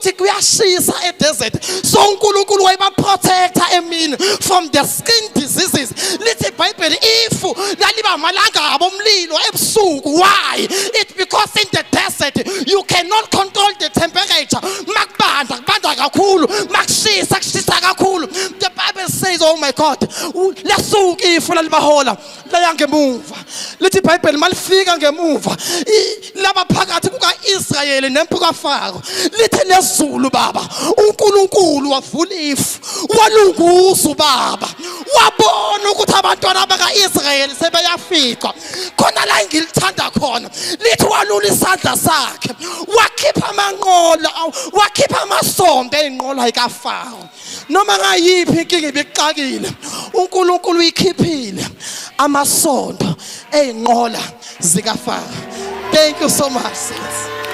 Ukuthi kuyashisa edesert, so uNkulunkulu wayebaprotecta emini from the skin diseases. Lithi iBhayibheli ifu laliba amalangabo omlilo ebusuku. Why? It because in the desert you cannot control the temperature. Makubanda kubanda kakhulu, makushisa kushisa kakhulu. The Bible says, oh my God, lasuka ifu lalibahola laya ngemuva. Lithi iBhayibheli malifika ngemuva laba phakathi kukaIsrayeli nempi kaFaro, lithi lezulu baba uNkulunkulu wavula ifu, walunguza ubaba, wabona ukuthi abantwana bakaIsrayeli sebeyafica khona la. Ngilithanda khona, lithi walula isandla sakhe, wakhipha amanqola, wakhipha amasondo eyinqola ikaFaro. Noma ngayiphi inkinga ibixakile, uNkulunkulu uyikhiphile amasondo eyinqola zikaFaro. Thank you so much, saints.